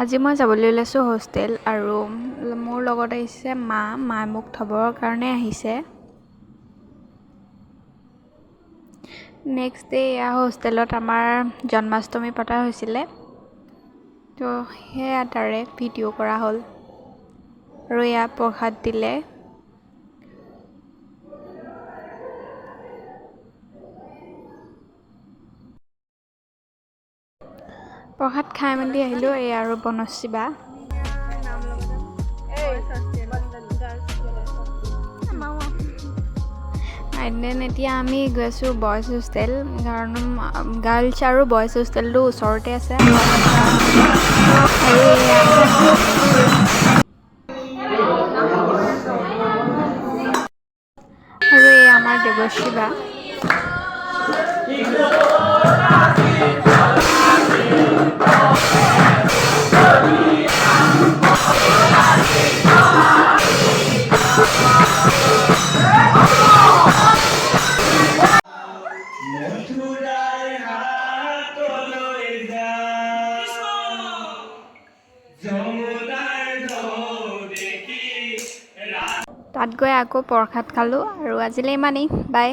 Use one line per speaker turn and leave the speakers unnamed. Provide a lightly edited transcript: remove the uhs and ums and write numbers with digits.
আজি মই যাবলৈ ওলাইছোঁ হোষ্টেল আৰু মোৰ লগত আহিছে মা। মায়ে মোক থ'বৰ কাৰণে আহিছে। নেক্সট ডে এয়া হোষ্টেলত আমাৰ জন্মাষ্টমী পতা হৈছিলে, তো সেয়া তাৰে ভিডিঅ' কৰা হ'ল। আৰু এয়া প্ৰসাদ দিলে। প্ৰসাদ খাই মেলি আহিলোঁ। এয়া আৰু বনশ্ৰী বা। এণ্ড then এতিয়া আমি গৈ আছোঁ বইজ হোষ্টেল, কাৰণ গাৰ্লছ আৰু বইজ হোষ্টেলটো ওচৰতে আছে। আৰু এয়া আৰু এই আমাৰ দেৱশ্ৰী বা।
মথুৰাৰ হাটলৈ যাওঁ, যমুনাৰ ঢৌ দেখি।
তাত গৈ আকৌ প্ৰসাদ খালোঁ আৰু আজিলৈ ইমানেই, বাই।